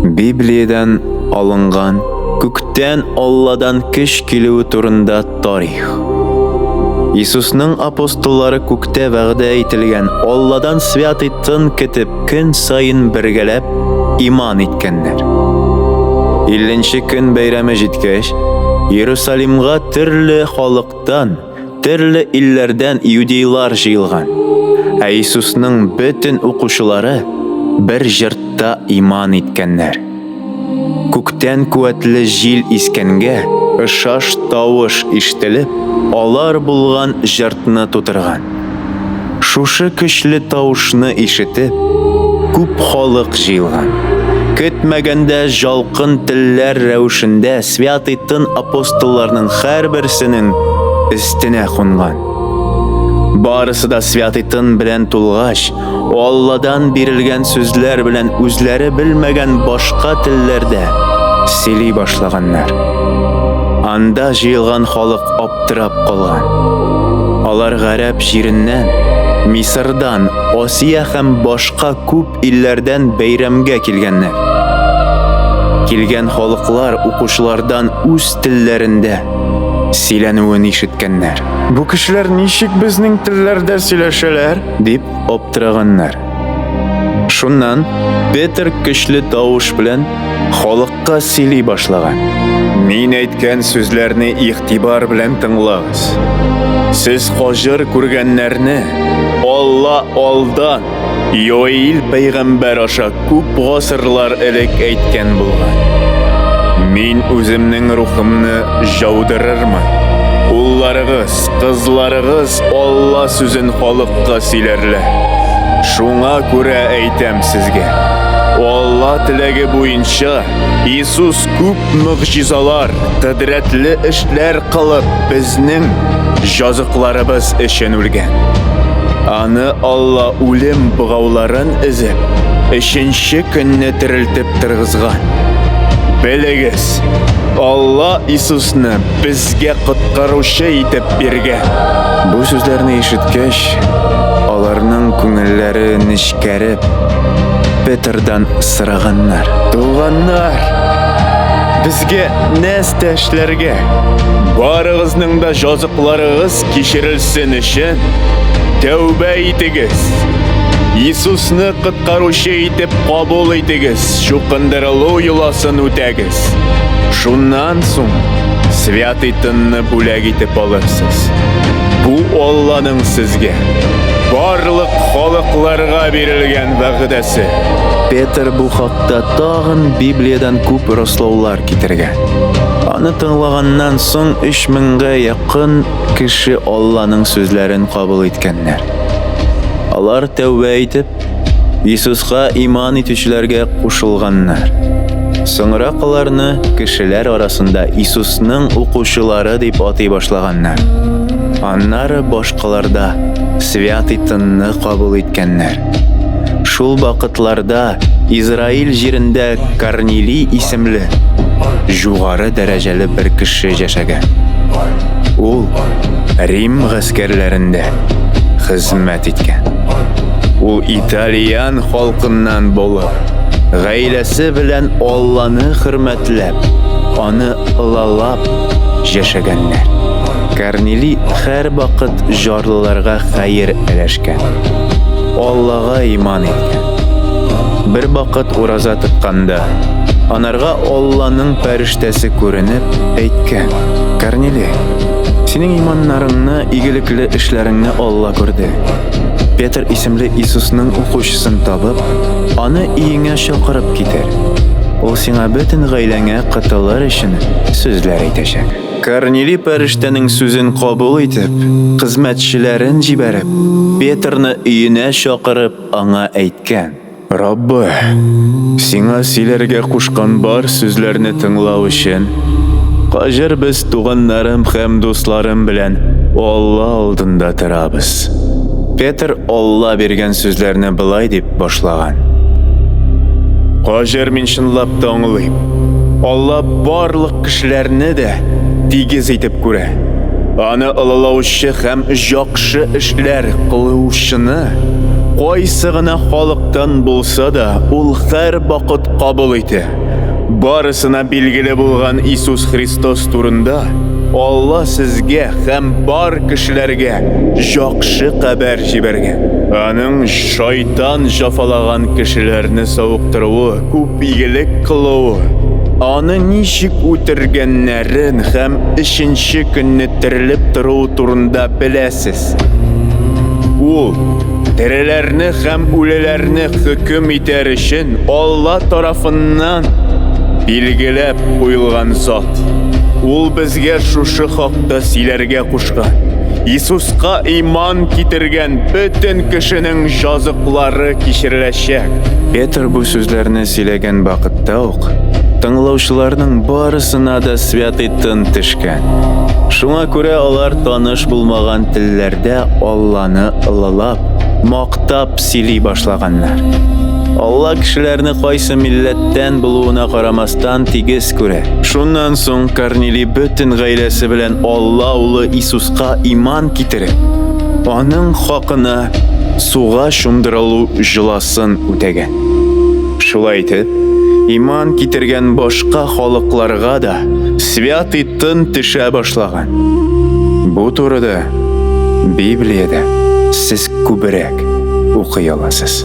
Библиядән алынган күктән Алладан көч килүе турында тарих. Иисусның апостоллары күктә вәгъдә ителгән Алладан Святый Тын көтеп көн саен бергәләп иман иткәннәр. 50 көн бәйрәме җиткәч, Иерусалимга төрле халыктан, төрле илләрдән иудейлар җыелган. Ә Иисусның бөтен укучылары бер җыртта иман иткәннәр. Күктән куәтле җил искәнгә, ышаш тавыш ишетелеп, алар булган җыртны тутырган. Шушы көчле тавышны ишетеп, күп халык җыелган. Көтмәгәндә жалкын телләр рәвешендә Святый Тын апостолларның һәрберсенең өстенә кунган. Барысы да Святый Тын белән тулгач, Алладан бирелгән сүзләр белән үзләре белмәгән башка телләрдә сөйли башлаганнар. Анда җыелган халык аптырап калган. Алар гарәп җиреннән, Мисырдан, Асия һәм башка күп илләрдән бәйрәмгә килгәннәр. Килгән халыклар укучылардан үз телләрендә сөйләнүен ишеткәннәр. Бу кешеләр ничек безнең телләрдә сөйләшәләр? Дип аптыраганнар. Шуннан Петр көчле тавыш белән халыкка сөйли башлаган. Мин әйткән сүзләрне игътибар белән тыңлагыз. Сез хаҗыр күргәннәрне Алла алдан Йоил пәйгамбәр аша күп гасырлар элек әйткән булган. Мин үземнең рухымны җаудырырмын. Улларыгыз, кызларыгыз Алла сүзен халыкка сөйләрләр. Шуңа күрә әйтәм сезгә, Алла теләге буенча Иисус күп могҗизалар, кодрәтле эшләр кылып, безнең җазыкларыбыз өчен үлгән. Аны Алла үлем богауларын өзеп, өченче көнне терелтеп торгызган. Белегез, Алла Иисусны безгә коткаручы итеп биргән. Бу сүзләрне ишеткәч, аларның күңелләре нечкәреп, Петрдан сораганнар. Туганнар, безгә нәрсә эшләргә? Барыгызның да җазыкларыгыз кичерелсен өчен, тәүбә итегез. Иисусны коткаручы итеп кабул итегез, чукындырылу йоласын үтәгез. Шуннан соң Святый Тынны бүләк итеп алырсыз. Бу Алланың сезгә, барлык халыкларга бирелгән вәгъдәсе. Петр бу хакта тагын Библиядән күп раслаулар китергән. Аны тыңлаганнан соң 3000гә якын кеше Алланың сүзләрен кабул иткәннәр. Алар тәүбә итеп, Иисуска иман итүчеләргә кушылганнар. Соңрак аларны кешеләр арасында Иисусның укучылары дип атый башлаганнар. Аннары башкаларда Святый Тынны кабул иткәннәр. Шул вакытларда Израиль җирендә Корнилий исемле югары дәрәҗәле бер кеше яшәгән. Ул Рим гаскәрләрендә хезмәт иткән. Ул итальян халкыннан булып, гаиләсе белән Алланы хөрмәтләп, аны ылалап яшәгәннәр. Корнилий һәрвакыт җарлыларга хәер өләшкән. Аллага иман иткән. Бер вакыт ураза тотканда, анарга Алланың пәрештәсе күренеп әйткән: "Корнилий, синең иманнарыңны, игелекле эшләреңне Алла күрде. Петр исемле Иисусның укучысын табып, аны өеңә чакырып китер. Ул сиңа бөтен гаиләңә котылыр өчен сүзләр әйтәчәк. Корнилий пәрештәнең сүзен кабул итеп, хезмәтчеләрен җибәреп, Петрны өенә чакырып, аңа әйткән. Раббы, сиңа сөйләргә кушкан бар сүзләрне тыңлау өчен, хаҗер без туганнарым һәм дусларым белән Алла алдында торабыз. Петр Алла биргән сүзләрне болай дип башлаган. Хаҗер мин чынлап та аңлыйм. Алла барлык кешеләрне дә тигез итеп күрә. Аны олылаучы һәм җакшы эшләр кылучыны. Кайсы гына халыктан булса да, ул һәрвакыт кабул итә. Барысына билгеле булган Иисус Христос турында Алла сезгә һәм бар кешеләргә җакшы хәбәр җибәргән. Аның шайтан җафалаган кешеләрне савыктыруы, күп игелек кылуы, аны ничек үтергәннәрен һәм өченче көнне терелеп торуы турында беләсез. Ул тереләрне һәм үлеләрне хөкем итәр өчен Алла тарафыннан билгеләп куелган зат. Ул безгә шушы хакта сөйләргә кушкан. Иисуска иман китергән бөтен кешенең җазыклары кичереләчәк. Петр бу сүзләрне сөйләгән вакытта ук, тыңлаучыларның барысына да Святый Тын төшкән. Шуңа күрә алар таныш булмаган телләрдә Алланы ылылап, мактап сөйли башлаганнар. Алла кешеләрне кайсы милләттән булуына карамастан тигез күрә. Шуннан соң Корнилий бөтен гаиләсе белән Алла улы Иисуска иман китереп, аның хакына суга чумдырылу җоласын үтәгән. Шулай итеп, иман китергән башка халыкларга да Святый Тын төшә башлаган. Бу турыда Библиядә сез күбрәк укый аласыз.